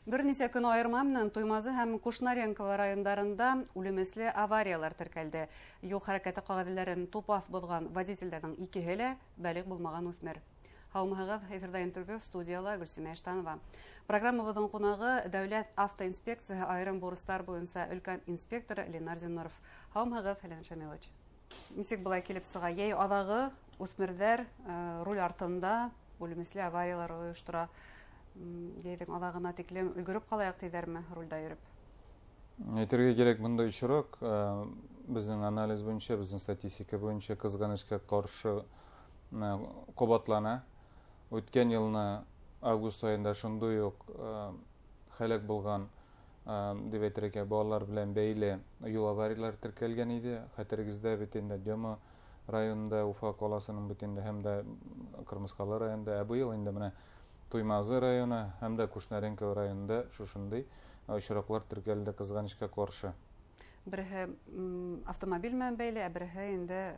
Берничә көн аерма менән Туймазы һәм Кушнаренково райондарында үлемесле аварияләр теркәлде. Юл хәрәкәте кагыйдәләрен тупас бозган водительләрнең икеһе лә балигъ булмаган үсмер. Һаумыһыгыз, эфирда интервью студияла Гөлсимә Иштанова. Программабызның кунагы Дәүләт автоинспекциясе аерым бурыслар буенча өлкән инспекторы Ленар Зиннуров. Һаумыһыгыз, Ленар Шамилович. Ничек болай килеп чыга? Йәй аҙағы үҫмерҙәр руль артында үлемесле авариялар ойоштора. Йәйҙең аҙағына тиклем өлгөрөп ҡалайыҡ тиҙәрме рульда йөрөп? Әйтергә кирәк, бындай очрак безнең анализ буенча, безнең статистика буенча кызганычка каршы кабатлана. Үткән елны август аенда шундый ук һәлак булган дип әйтергә, балалар белән бәйле юл аварияләре теркәлгән иде. Хәтерегездә бит инде Дема районында, Уфа каласының бит инде һәм дә Кырмыскалы районында, ә быел инде менә Туймазы районы һәм дә Кушнаренково районында шушындый очраклар теркәлде, кызганычка каршы. Береһе автомобиль белән бәйле, ә береһе инде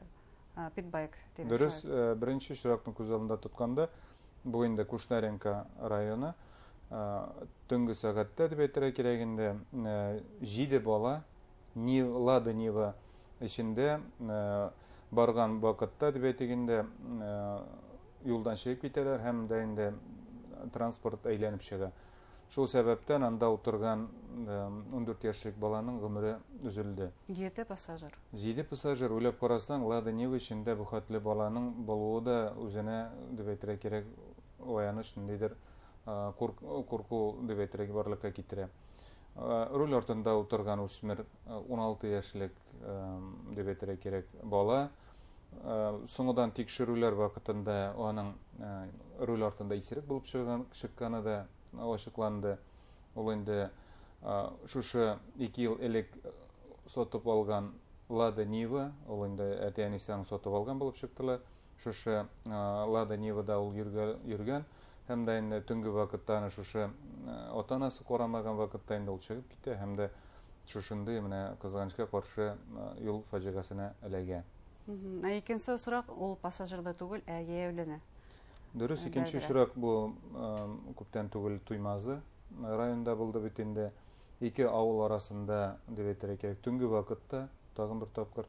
питбайк дип. Дөрес, беренче очракны күз алдында тотканда, бу инде Кушнаренко районы, төнге сәгатьтә дип әйтергә кирәк инде, 7 бала Лада Нива эчендә барган вакытта дип әйтик инде, юлдан чыгып китәләр һәм дә инде транспорт әйләнеп чыга. Шул сәбәптән анда утырган 14 яшьлек баланың гомере өзелде. 7 пассажир. 7 пассажир, уйлап карасаң, Лада Нива эчендә бу хәтле баланың булуы да үзенә дип әйтергә кирәк, аяныч, ниндидер курку дип әйтергә барлыкка китерә. Руль артында утырган үсмер 16 яшьлек дип әйтергә кирәк бала. Соңыдан тикшерүләр вакытында аның руль артында исерек булып чыкканы да ачыкланды. Ул инде шушы 2 ел элек сатып алган Лада Нива, ул инде әти-әнисе аны сатып алган булып чыктылар. Шушы Лада Нивада ул йөргән һәм дә инде төнге вакытта аны шушы ата-анасы карамаган вакытта инде ул чыгып китә һәм дә шушындый менә кызганычка каршы юл фаҗигасенә эләгә. Ә икенче очрак ул пассажирда түгел, ә йәяүлене. Дөрес, икенче очрак бу күптән түгел Туймазы районында булды бит инде. Ике авыл арасында дип әйтергә кирәк, төнге вакытта тагын бер тапкыр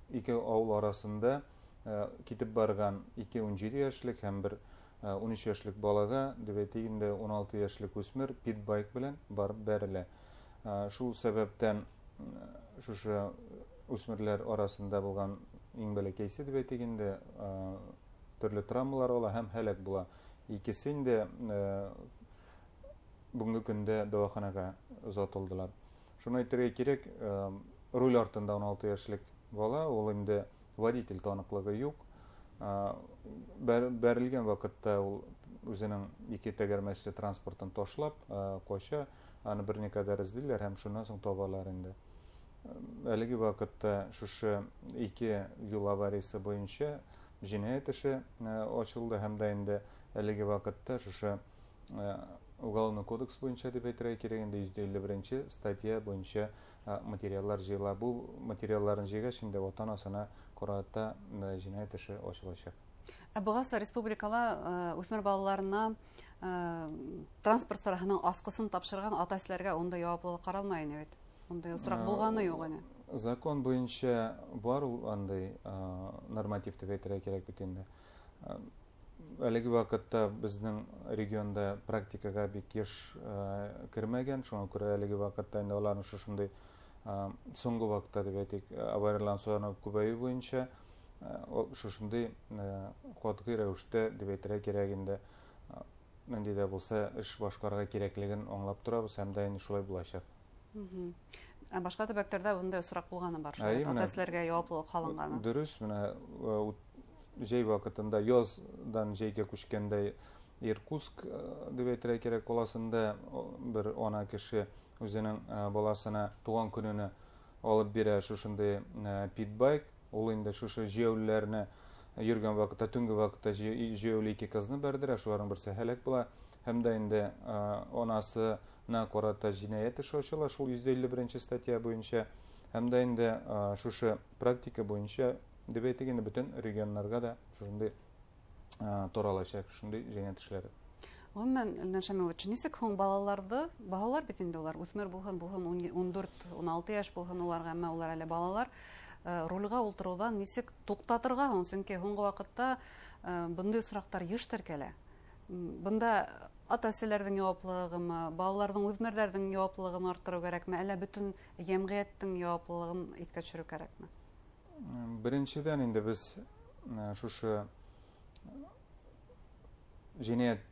ике авыл арасында китеп барган ике 17 яшьлек һәм бер 13 яшьлек балага, дип әйтик инде, 16 яшьлек үсмер питбайк белән барып бәрелә. Шул сәбәптән шушы үсмерләр арасында булган иң бәләкәйсе, дип әйтик инде, төрле травмалар ала һәм һәлак була. Икесе инде бүгенге көндә дәваханага озатылдылар. Шуны әйтергә кирәк, руль артында 16 яшьлек бала, ул инде водитель таныклыгы юк. Бәрелгән вакытта ул үзенең ике тәгәрмәчле транспортын ташлап кача, аны берникадәр эзлиләр һәм шуннан соң табалар инде. Әлеге вакытта шушы ике юл авариясе буенча җинаять эше ачылды һәм дә инде әлеге вакытта шушы Уголовный кодекс буенча дип әйтергә кирәк инде 151 статья буенча материаллар җыела. Бу материалларны җыйгач инде ата-анасына карата җинаять эше ачылачак. Ә бугаса республикала үсмер балаларына транспорт сараһының аскысын тапшырган ата-әсиләргә унда яваплылык каралмай инде бит. Ундай осрак булганы юк инде. Закон буенча бар ул андый норматив дип әйтергә кирәк бит инде. Әлеге вакытта безнең регионда практикага бик еш кермәгән, шуңа күрә әлеге вакытта инде аларның шушындый соңгы вакытта дип әйтик, аварияләр саны күбәю буенча шушындый катгый рәвештә дип әйтергә кирәк инде, нинди дә булса эш башкарырга кирәклеген аңлап торабыз һәм дә инде шулай булачак. Ә башка төбәкләрдә bunday сорак булганы бар, шулай ата-әсиләргә яваплылык алынганы. Дөрес, менә җәй вакытында, яздан җәйгә күчкәндә Иркутск дип әйтергә кирәк каласында бер ана кеше үзенең баласына туган көненә алып бирә шушындый питбайк. Ул инде шушы җәяүлеләрне йөргән вакытта, төнге вакытта җәяүле ике кызны бәрдерә, шуларның берсе һәлак була. Һәм дә инде анасына карата җинаять эше ачыла шул 151 статья буенча. Һәм дә инде шушы практика буенча дип әйтик инде бөтен регионнарга да шушындый таралачак шушындый җинаять эшләре. Гомумән, Илнар Шамилович, нисек һуң балаларҙы, балалар бит инде улар, үҫмер булһын, булһын, 14, 16 йәш булһын уларға, әммә улар әле балалар, рулгә ултырыуҙан нисек туҡтатырға һуң? Сөнки һуңғы ваҡытта бындай осраҡтар йыш теркәлә. Бында ата-әсәләрҙең яуаплылығымы, балаларҙың, үҫмерҙәрҙең яуаплылығын арттырыу кәрәкме, әллә бөтөн йәмғиәттең яуаплылығын иҫкә төшөрөү кәрәкме? Беренсенән инде беҙ шушы енәйәт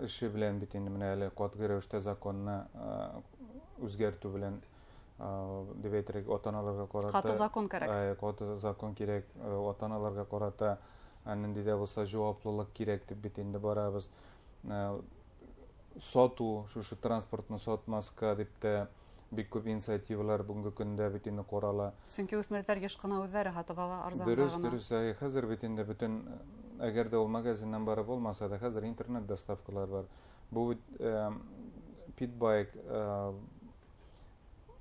эше белән бит инде менә әле катгый рәвештә законны үзгәртү белән дип әйтергә, ата-аналарга карата каты закон кәрәк. Каты закон кирәк, ата-аналарга карата нинди дә булса җаваплылык кирәк дип бит инде барабыз. Сату, шушы транспортны сатмаска дип тә бик күп инициативалар бүгенге көндә бит инде карала. Чөнки үҫмерҙәр йыш ҡына үҙҙәре һатып ала арзанға Дөрес, ғына. дөрес. Хәзер бит инде бөтен, әгәр дә ул магазиннан барып булмаса да, хәзер интернет доставкалар бар. Бу бит питбайк,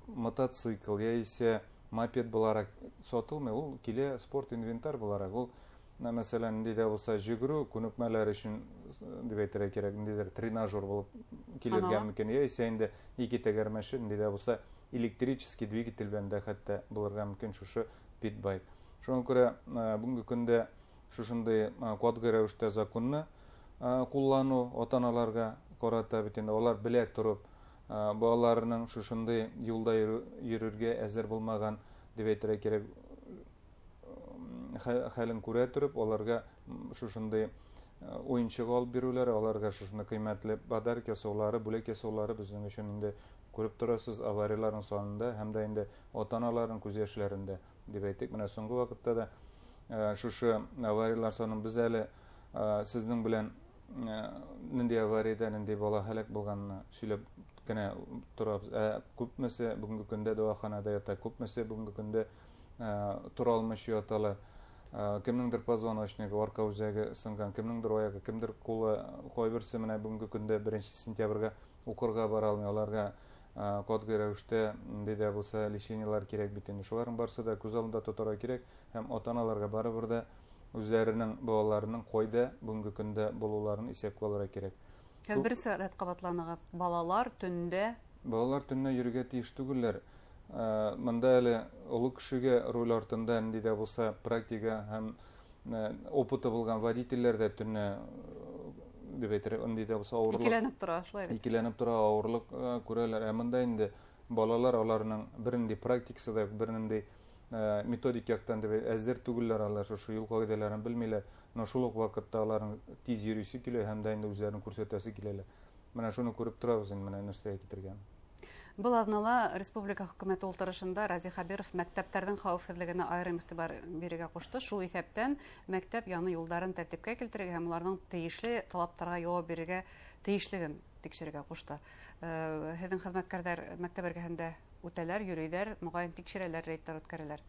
мотоцикл яисә мопед буларак сатылмый, ул килә спорт инвентарь буларак. Ул, мәсәлән, нинди дә булса йөгерү күнекмәләр өчен дип әйтергә кирәк, ниндидер тренажер булып килергә мөмкин, яисә инде ике тәгәрмәче, нинди дә булса электрический двигатель белән дә хәтта булырга мөмкин шушы питбайк. Шуңа күрә, бүгенге көндә шушындый катгый рәвештә законны куллану ата-аналарга карата бит инде алар белә торып, балаларының шушындый юлда йөрергә әзер булмаган дип әйтергә кирәк, хәлен күрә торып, аларга шушындый уенчык алып бирүләре, аларга шушындый кыйммәтле подарок ясаулары, бүләк ясаулары безнең өчен инде күреп торасыз аварияләрнең санында һәм дә инде ата-аналарның күз яшьләрендә дип әйтик. Менә соңгы вакытта да шушы аварияләр санын без әле сезнең белән нинди авариядә нинди бала һәлак булганын сөйләп кенә торабыз. Күпмесе бүгенге көндә дәваханада ята, күпмесе бүгенге көндә тора алмыйча яталар. Кемнеңдер позвоночнигы, арка үзәге сынган, кемнеңдер аягы, кемдер кулы, кайберсе менә бүгенге көндә 1 сентябрьгә укырга бара алмый, аларга катгый рәвештә нинди дә булса лечениелар кирәк бит инде. Шуларның барысы да күз алдында тотарга кирәк һәм ата-аналарга барыбер дә үзләренең балаларының кайда бүгенге көндә булуларын исәпкә алырга кирәк. Һәм беренче рәт кабатланыгыз. Балалар төндә Балалар төнлә йөрергә тиеш түгелләр. Монда әле олы кешегә руль артында нинди дә булса практика һәм опыты булган водительләр дә төнлә дип әйтер, нинди дә булса авырлык. Икеләнеп тора, шулай бит. Икеләнеп тора, авырлык күрәләр. Ә монда инде балалар аларның бернинди практикасы да, бернинди методик яктан дип әзер түгелләр, алар шушы юл кагыйдәләрен белмиләр. Но шул ук вакытта аларның тиз йөрисе килә һәм дә инде үзләрен күрсәтәсе киләләр. Менә шуны күреп торабыз инде, менә нәрсәгә китергән. Был аҙнала республика хөкүмәте ултырышында Радий Хәбиров мәктәптәрҙең хәүефһеҙлегенә айырым иғтибар бирергә ҡушты. Шул иҫәптән мәктәп яны юлдарын тәртипкә килтерергә һәм уларҙың тейешле талаптарға яуап бирергә тейешлеген тикшерергә ҡушты. Һеҙҙең хеҙмәткәрҙәр мәктәп эргәһендә үтәләр, йөрөйҙәр, моғайын тикшерәләр, рейдтар үткәрәләр.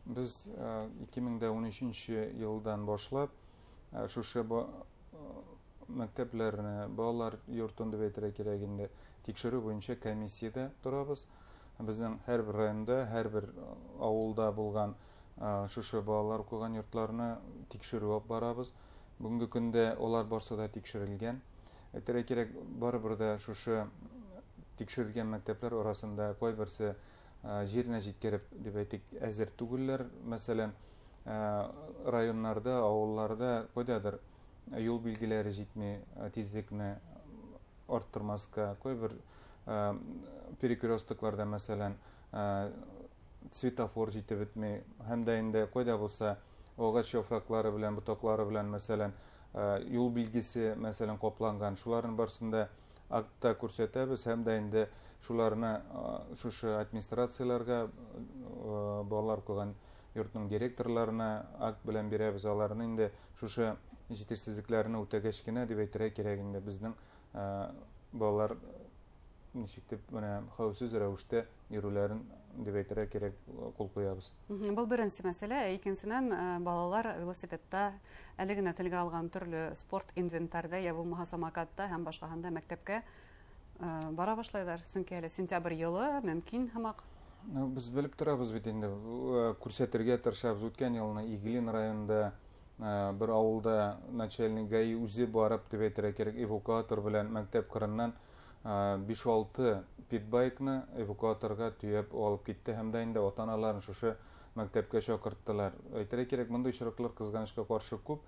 Беҙ ике мең дә ун өсөнсө йылдан башлап шушы мәктәпләрне, балалар йортон дип әйтергә кирәк инде, тикшерү буенча комиссиядә торабыз. Безнең һәрбер районда, һәрбер авылда булган шушы балалар укыган йортларны тикшерү алып барабыз. Бүгенге көндә алар барсы да тикшерелгән. Әйтергә кирәк, барыбер дә шушы тикшерелгән мәктәпләр арасында кайберсе җиренә җиткереп дип әйтик, әзер түгелләр. Мәсәлән, районнарда, авылларда кайдадыр юл билгеләре җитми, тизлекне арттырмаска, кайбер перекрёстокларда, мәсәлән, светофор җитеп бетми, һәм дә инде кайда булса агач яфраклары белән, ботаклары белән, мәсәлән, юл билгесе, мәсәлән, капланган. Шуларның барысын да актта күрсәтәбез һәм дә инде шуларны шушы администрацияләргә, балалар укыган йортның директорларына акт белән бирәбез. Аларны инде шушы җитешсезлекләрне үтәгәч кенә дип әйтергә кирәк инде безнең балалар ничек дип менә хәвефсез рәвештә йөрүләрен дип әйтергә кирәк, кул куябыз. Был беренсе мәсьәлә. Ә икенсенән, балалар велосипедта, әле генә телгә алган төрле спорт инвентарьда, я булмаһа самокатта һәм башҡаһында мәктәпкә бара башлайҙар. Сөнки әле сентябрь йылы мөмкин һымаҡ. Без белеп торабыз бит инде, күрсәтергә тырышабыз. Үткән елны Иглин районында Бер авылда начальник ГАИ үзе барып, дип әйтергә кирәк, эвакуатор белән мәктәп кырыннан 5-6 питбайкны эвакуаторга төяп алып китте һәм дә инде ата-аналарын шушы мәктәпкә чакырттылар. Әйтергә кирәк, мондый очраклар кызганычка каршы күп.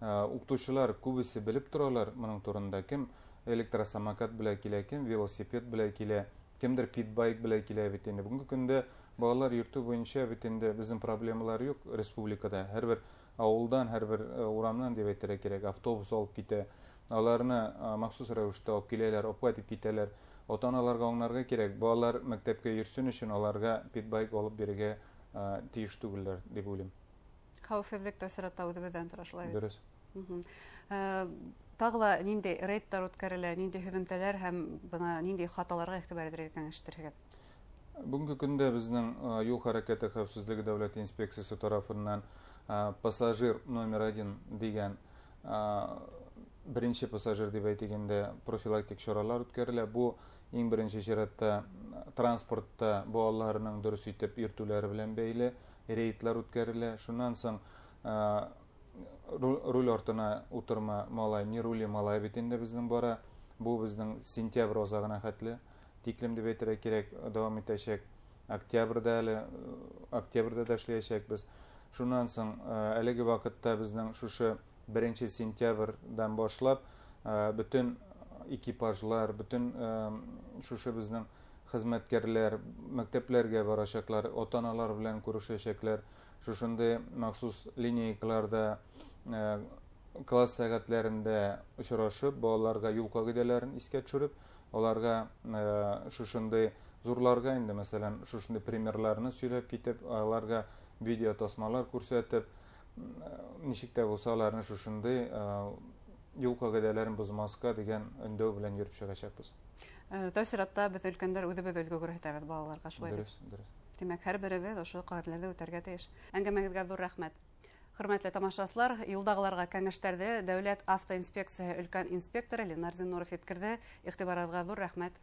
Укытучылар күбесе белеп торалар моның турында. Кем электросамокат белән килә, кем велосипед белән килә, кемдер питбайк белән килә бит инде. Бүгенге көндә балалар йөртү буенча бит инде безнең проблемалар юк республикада. Һәрбер авылдан, һәрбер урамнан дип әйтергә кирәк, автобус алып китә. Аларны махсус рәвештә алып киләләр, алып кайтып китәләр. Ата-аналарга аңларга кирәк, балалар мәктәпкә йөрсен өчен аларга питбайк алып бирергә тиеш түгелләр дип уйлыйм. Хәвефсезлек тә чиратта үзебездән тора, шулай бит? Дөрес. Тагы да нинди рейдлар үткәрелә, нинди һөҙөмтәләр һәм бына нинди хаталарга игътибар итергә киңәш итерһегеҙ? Бүгенге көндә безнең юл хәрәкәте хәвефсезлеге дәүләт инспекциясе тарафыннан пассажир номер 1 дигән беренче пассажир дип әйтик инде профилактик чаралар үткәрелә. Бу иң беренче чиратта транспортта балаларның дөрес итеп йөртүләре белән бәйле рейдлар үткәрелә. Шуннан соң руль артына утырма малай, не рули малай бит инде безнең бара. Бу безнең сентябрь азагына хәтле тиклем дип әйтергә кирәк, дәвам итәчәк. Октябрьдә әле, октябрьдә дә эшләячәкбез. Шуннан соң әлеге вакытта безнең шушы 1 сентябрьдән башлап бөтен экипажлар, бөтен шушы безнең хезмәткәрләр мәктәпләргә барачаклар, ата-аналар белән күрешәчәкләр. Шушындый махсус линейкаларда, класс сәгатьләрендә очрашып, балаларга юл кагыйдәләрен искә төшереп, аларга шушындый зурларга инде, мәсәлән, шушындый примерларны сөйләп китеп, аларга видео тасмалар күрсәтеп, ничек тә булса аларны шушындый юл кагыйдәләрен бозмаска дигән өндәү белән йөреп чыгачакбыз. Тәү чиратта без өлкәннәр үзебез өлге күрсәтәбез балаларга, шулай бит? Дөрес, дөрес. Димәк, һәрберебез ошо кагыйдәләрне үтәргә тиеш. Әңгәмәгеҙгә ҙур рәхмәт. Хөрмәтле тамашасылар, юлдағыларға кәңәштәрҙе Дәүләт автоинспекцияһы өлкән инспекторы Ленар Зиннуров еткерҙе. Иғтибарығыҙға ҙур рәхмәт.